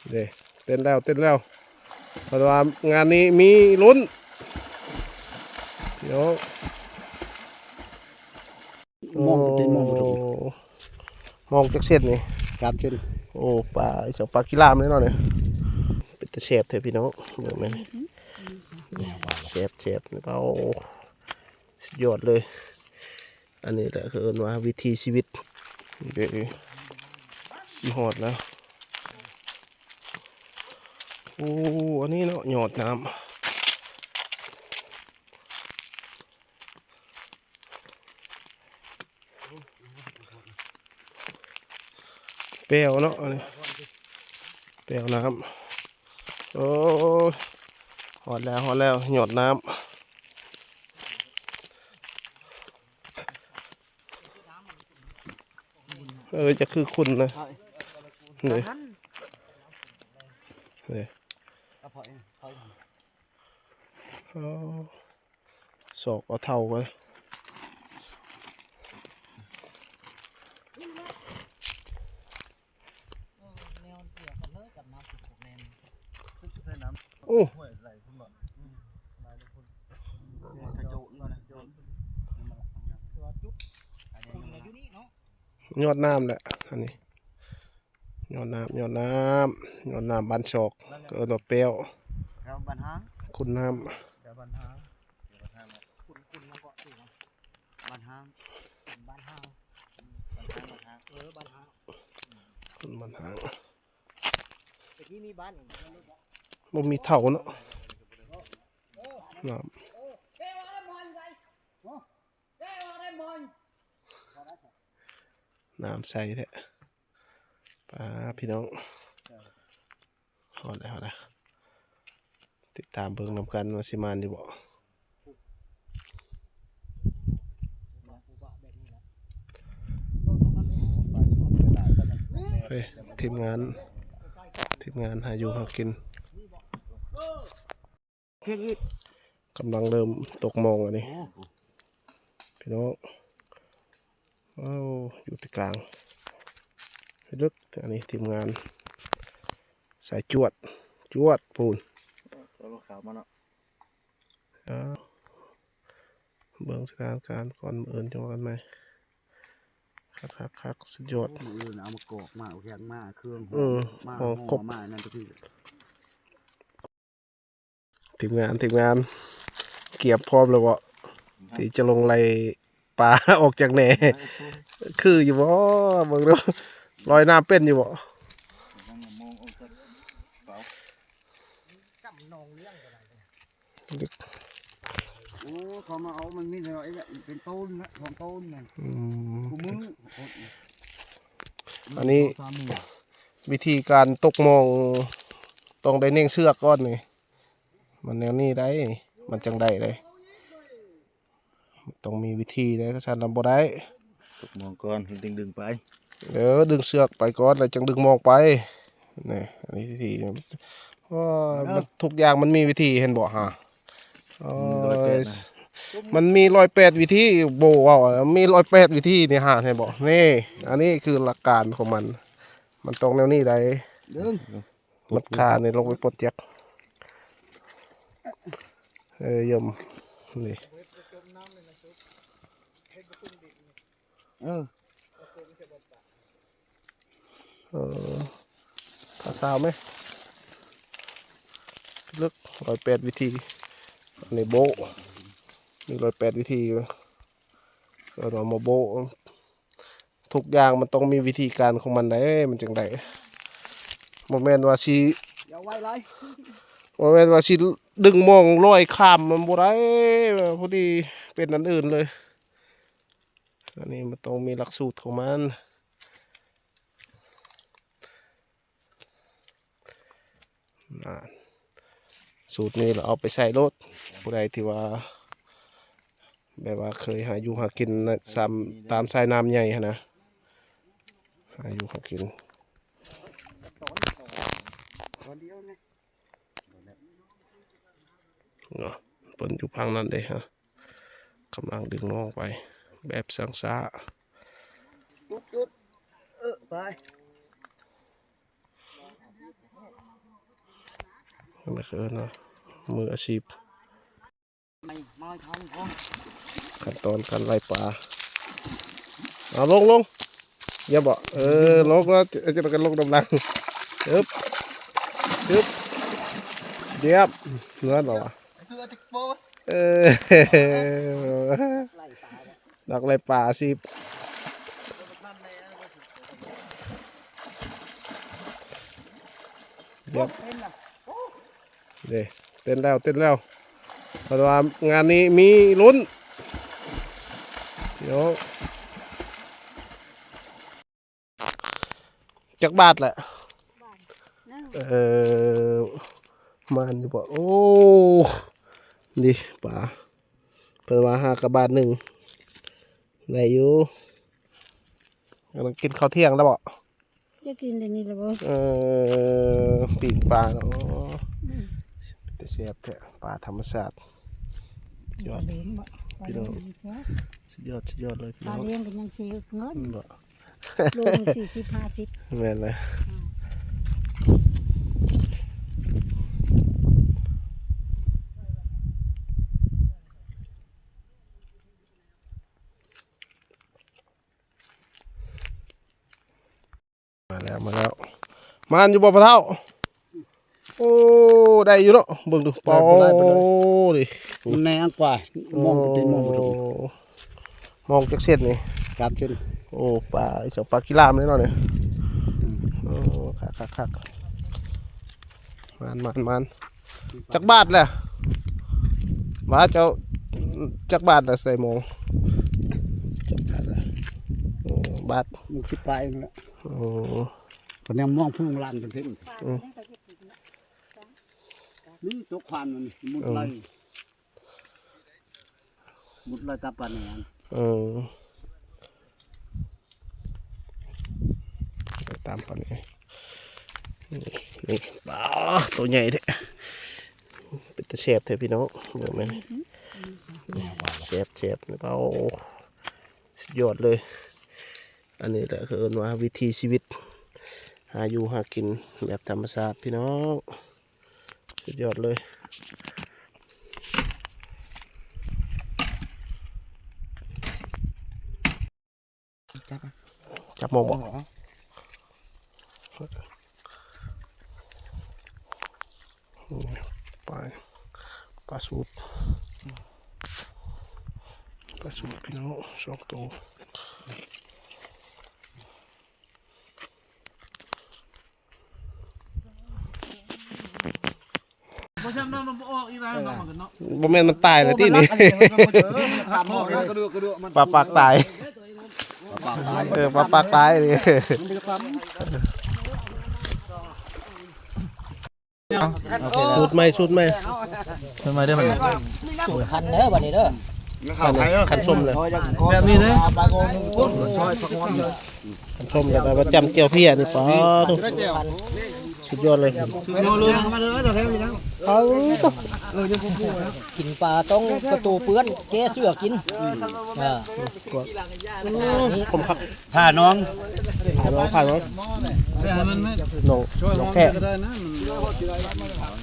ເດ້ ເຕັ້ນແລ້ວ ເຕັ້ນແລ້ວ ເພິ່ນວ່າງານນີ້ມີລຸ້ນ ພີ່ນ້ອງ. ມອງເປັນມອງບໍ່ຖືກ ໂອ້ ມອງຈັກເສັ້ນນີ້? ສາມເສັ້ນ. ໂອ້ ປາ ເຈົ້າປາກິລາມເລີຍເນາະນີ້. ເປັນຕາແຊບແທ້ພີ່ນ້ອງ ເບິ່ງແມ່ນ ແຊບໆ ນີ້ ໂອ້ ສຸດຍອດເລີຍ. ອັນນີ້ແຫຼະເຂົາເອີ້ນວ່າວິຖີຊີວິດ ເດ້ ຊິຮອດແລ້ວ. ໂອ້ ອັນນີ້ເນາະ ຍອດນ້ຳ ແປວເນາະ ອັນນີ້ແປວນ້ຳ. ໂອ້ຍ ຮອດແລ້ວ ຮອດແລ້ວ ຍອດນ້ຳ. ເອີ ຈະຄືຂຸ່ນນະ ນີ້ ນີ້ ເອີ ສອກເອົາເທົ້າໄວ້. ໂອ້ ຍອດນ້ຳແຫຼະ ອັນນີ້ ຍອດນ້ຳ ຍອດນ້ຳ ຍອດນ້ຳບ້ານຊອກ ກໍເອີ້ນວ່າແປ້ວ ແຖວບ້ານຫ້າງ ຂຸ່ນນ້ຳ ແຖວບ້ານຫ້າງ ຂຸ່ນ ຂຸ່ນຫຍັງເກາະຊື່ມັນ? ບ້ານຫ້າງ ຂຸ່ນບ້ານຫ້າງ ບ້ານຫ້າງ ບ້ານຫ້າງ ເອີ ບ້ານຫ້າງ ຂຸ່ນບ້ານຫ້າງ. ແຕ່ກີ້ມີບ້ານ ບໍ່ມີເທົ້າເນາະ ນ້ຳ ນ້ຳໃສແທ້ ປາ ພີ່ນ້ອງ ຮອດແລ້ວ ຮອດແລ້ວ ຕິດຕາມເບິ່ງນຳກັນວ່າຊິໝານຢູ່ບໍ່. ເອີ ທີມງານ ທີມງານຫາຢູ່ຫາກິນ ກຳລັງເລີ່ມຕົກມອງອັນນີ້ ໂອ້ ພີ່ນ້ອງ. ໂອ້ ຢູ່ທີ່ກາງເລິກ ອັນນີ້ທີມງານສາຍຈວດ ຈວດ ພຸ້ນ ເອົາລົດຂາວມາເນາະ. ເອີ ເບິ່ງສະຖານະການກ່ອນ ມື້ອື່ນຈັ່ງວ່າກັນໃໝ່. ຄັກໆໆ ສຸດຍອດ ມື້ອື່ນເອົາມາກອກ ມາເອົາແຂກ ມາເຄື່ອງ ເອີ ມາຫໍ່ ມານັ້ນ ທີມງານ ທີມງານ ກຽມພ້ອມແລ້ວເບາະ ທີ່ຈະລົງໄລ່ປາອອກຈາກແຫ ຄືຢູ່ບໍ່? ເບິ່ງດູ ລອຍນ້ຳເປັນຢູ່ບໍ່? ໂອ້ ເຂົາມາເອົາ ມັນມີແຕ່ເປັນໂຕນນະ ສອງໂຕນນະ ອືມ ຄູ່ມື້ ອັນນີ້ ສາມມື້ ວິທີການຕົກມອງ ຕ້ອງໄດ້ເໜັງເຊືອກກ່ອນນີ້ ມັນແນວນີ້ໄດ໋ ມັນຈັ່ງໄດ້ເດ້ ຕ້ອງມີວິທີເດ້ ຄັນຊັ້ນນະບໍ່ໄດ້ ຕົກມອງກ່ອນ ຈຶ່ງດຶງໄປ ເອີ ດຶງເຊືອກໄປກ່ອນ ແລ້ວຈຶ່ງດຶງມອງໄປ ນີ້ ອັນນີ້ວິທີ ໂອ້ຍ ມັນທຸກຢ່າງມັນມີວິທີ ເຫັນບໍ່ຫາ? ໂອ້ຍ ມັນມີຮ້ອຍແປດນະ ມັນມີຮ້ອຍແປດວິທີ ບໍ່ເວົ້າ ມີຮ້ອຍແປດວິທີນີ້ຫາ ເຫັນບໍ່? ນີ້ ອັນນີ້ຄືຫຼັກການຂອງມັນ ມັນຕ້ອງແນວນີ້ໄດ໋ ດຶງ ມັດຂານີ້ລົງໄປປົດຈັກ ເອີ ຢົມ ນີ້ ເອີ ເອີ ພາສາວແມ ເລິກ ຮ້ອຍແປດວິທີ ອັນນີ້ໂບ້ ມີຮ້ອຍແປດວິທີ ເອີ້ນວ່າມາໂບ້ ທຸກຢ່າງມັນຕ້ອງມີວິທີການຂອງມັນໄດ໋ ມັນຈັ່ງໄດ້ ບໍ່ແມ່ນວ່າຊິ ຢ່າໄວຫຼາຍ ບໍ່ແມ່ນວ່າຊິດຶງມອງລອຍຂ້າມ ມັນບໍ່ໄດ້ ພໍດີເປັນອັນອື່ນເລີຍ ອັນນີ້ມັນຕ້ອງມີຫຼັກສູດຂອງມັນ. ອ່າ ສູດນີ້ລະເອົາໄປໃຊ້ໂລດ ຜູ້ໃດທີ່ວ່າ ແບບວ່າເຄີຍຫາຢູ່ຫາກິນນະ ສາມ ຕາມສາຍນ້ຳໃຫຍ່ຫັ້ນນະ ຫາຢູ່ຫາກິນເນາະ ເພິ່ນຢູ່ຝັ່ງນັ້ນເດ້ ກຳລັງດຶງນ້ອງໄປແບບຊ້າໆ ຈຸດໆ ເອີ ໄປ. ນັ້ນຄືເອີ້ນວ່າມືອາຊີບ. ຂັ້ນຕອນການໄລ່ປາ ເອົາລົງ ລົງ ຢ່າບໍ່ ເອີ ລົງແລ້ວ ຈະ ຈະ ຈະລົງນຳຫຼັງ ອຶບ ອຶບ ດຽບ ນັ້ນລະວະ ເອີ ນັກໄລ່ປາອາຊີບ ດຽບ ເດ້ ເຕັ້ນແລ້ວ ເຕັ້ນແລ້ວ ເພິ່ນວ່າງານນີ້ມີລຸ້ນ ພີ່ນ້ອງ. ຈັກບາດແຫຼະ? ເອີ ມານຢູ່ບໍ່? ໂອ້ ນີ້ປາ ເພິ່ນວ່າຫາກະບາດໜຶ່ງ ໄດ້ຢູ່. ກຳລັງກິນເຂົ້າທ່ຽງແລ້ວບໍ່? ຈະກິນດຽວນີ້ລະບໍ່? ເອີ ປີ້ງປາເນາະ ອືມ ເປັນຕາແຊບແທ້ ປາທຳມະຊາດ ຍອດ ປາລ້ຽງບໍ່? ພີ່ນ້ອງ ປາລ້ຽງແຊບ ສຸດຍອດ ສຸດຍອດເລີຍ ປາລ້ຽງກໍຍັງຊິເງິນ ອືມ ບໍ່? ໂລໜຶ່ງສີ່ສິບ ຫ້າສິບ ແມ່ນແຫຼະ ອືມ. ມາແລ້ວ ມາແລ້ວ ມານຢູ່ບໍ່ພໍ່ເຖົ້າ? ໂອ້ ໄດ້ຢູ່ເນາະ ເບິ່ງດູ ໄດ້ບໍ່ໄດ້ບໍ່ໄດ້ ໂອ້ ນີ້ ມັນແນງກວ່າ ໂອ້ ມອງໄປຕິ ມອງໄປທຸກ ມອງຈັກເສັ້ນນີ້? ສາມເສັ້ນ ໂອ້ ປາອີ່ສອງ ປາກິລາມເລີຍເນາະນີ້ ອືມ ໂອ້ ຄັກໆໆ ມານໆໆ ຈັກບາດແຫຼະ? ວ່າເຈົ້າ ຈັກບາດລະໃສ່ມອງ? ຈັກບາດລະ? ໂອ້ ບາດ ຫົກສິບປາຍເອງລະ ໂອ້ ເພິ່ນຍັງມອງພຸ້ງລ້ານເປັນເພັນ ອືມ ນີ້ຕົກຄວານມັນໝົດໄລ່ ອືມ ໝົດໄລ່ຕາປາແໜງ ເອີ ຕາມປາແໜງ ນີ້ ນີ້ ປາ ໂຕໃຫຍ່ແທ້ ເປັນຕາແຊບແທ້ພີ່ນ້ອງ ເບິ່ງແມ່ນ ແຊບໆ ເອົາ ສຸດຍອດເລີຍ ອັນນີ້ແຫຼະເຂົາເອີ້ນວ່າວິຖີຊີວິດ ຫາຢູ່ຫາກິນແບບທຳມະຊາດພີ່ນ້ອງ ສຸດຍອດເລີຍ ຈັບ ຈັບໝອງບໍ່? ປາ ປາສູດ ປາສູດພີ່ນ້ອງ ສອງໂຕ. ບໍ່ແມ່ນມັນຕາຍແລ້ວຕິນີ້ ປາປາກຕາຍ ເອີ ປາປາກຕາຍນີ້ ສູດໃໝ່ ສູດໃໝ່ ສູດໃໝ່ເດີ້ບັດນີ້ ສູດຄັນເດີ້ບັດນີ້ເດີ້ ຄັນສົ້ມເລີຍ ແບບນີ້ເດີ້ ຄັນສົ້ມແລ້ວກໍມາຈ້ຳແຈ່ວເພຍນີ້ ປາໂທ້ ສຸດຍອດເລີຍ ສຸດຍອດເລີຍ ເອົາ ກິນປາຕ້ອງກະໂຕເປື້ອນ ແກ້ເສື້ອກິນ ອືມ ອ່າ ນີ້ ຂົມຄັກ ຜາໜອງ ຜາໜອງ ຜາໜອງ ໜອງ ໜອງແທ້ ໃສ່ໜອງ